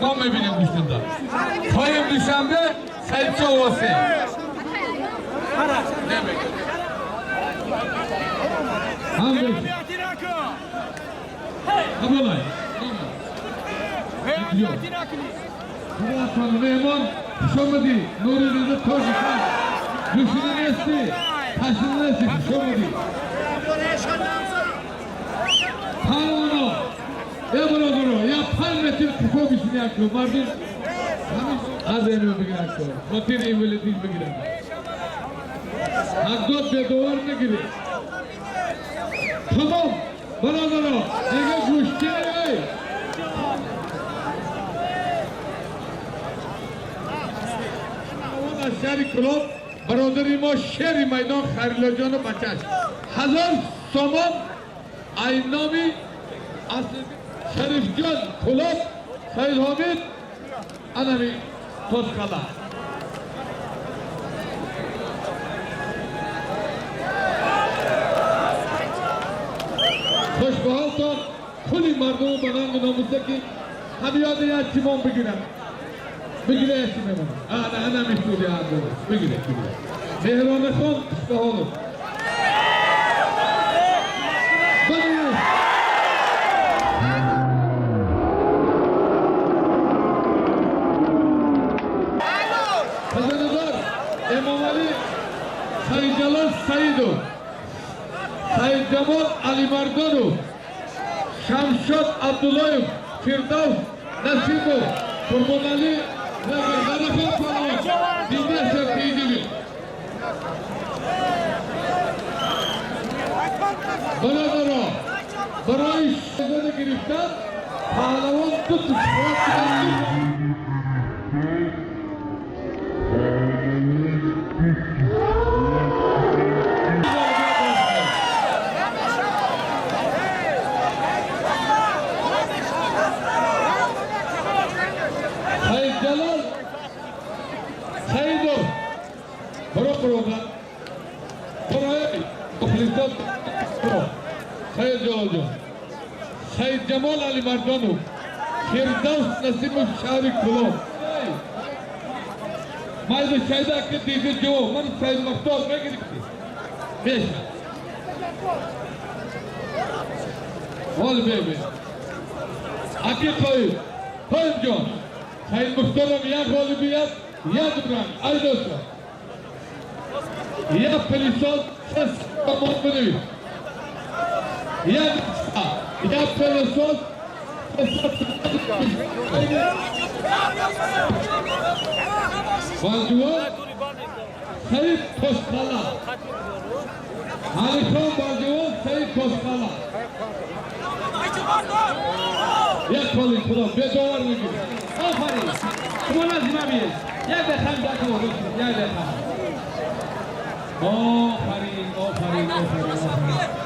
ما میبینیم گوشتنده خواهیم دوشنبه سیدچه واسه مهمان خوش آمدی نوری رضا تاجیکان گوشینه نیستی تشینه نیستی خوش آمدی پهلوانا یا برادرها یا 5 متر کفا بشینی اکو مردم از اینو بگیر اکو خاطر این ولدین بگیرم حق به دوار نگیری تمام برادرها دیگه گوشتی ای از شهر کلوب برادری ما شهر میدان خریلا جان و بچهش 1000 سامان اینامی از شریف جان کلوب سید حامد انمی توسکالا خوش به حالتان کلی مردم به ننگ ناموسه که همیاد یک چیمان بگیرم بگیره یک چیمان انا انا میشوری بگیره بگیره مهران خان خوش به حالت امام علی سید جلال سعیدو سید جمال علی مردانو شمشاد عبداللهیف فردوس نصیبو قربان علی غرفان پهلوان دیده سر دیده برادرها برای شده گرفتن پهلوان دو تا سید جلال سیدو برو برو برای مخلصات سید جلال جان سید جمال علی مردانو فردوس نسیم شهر کلوب مایده شایده که دیده جو من سید مختار میگرفتی میشه وال بیبی اکی قایب قایب جان سید مختارم یک غالبیت یک رنگ ای دوستان یک پلیسان سه سامان بنویس یک یک پلیسان بالجوان سید توسکالا علی خان بالجوان سید توسکالا یک پالی خدا به دوار میگیره. آفرین شما لازمه بیه یک دقیقه هم دکو یک دقیقه. آفرین آفرین آفرین آفرین.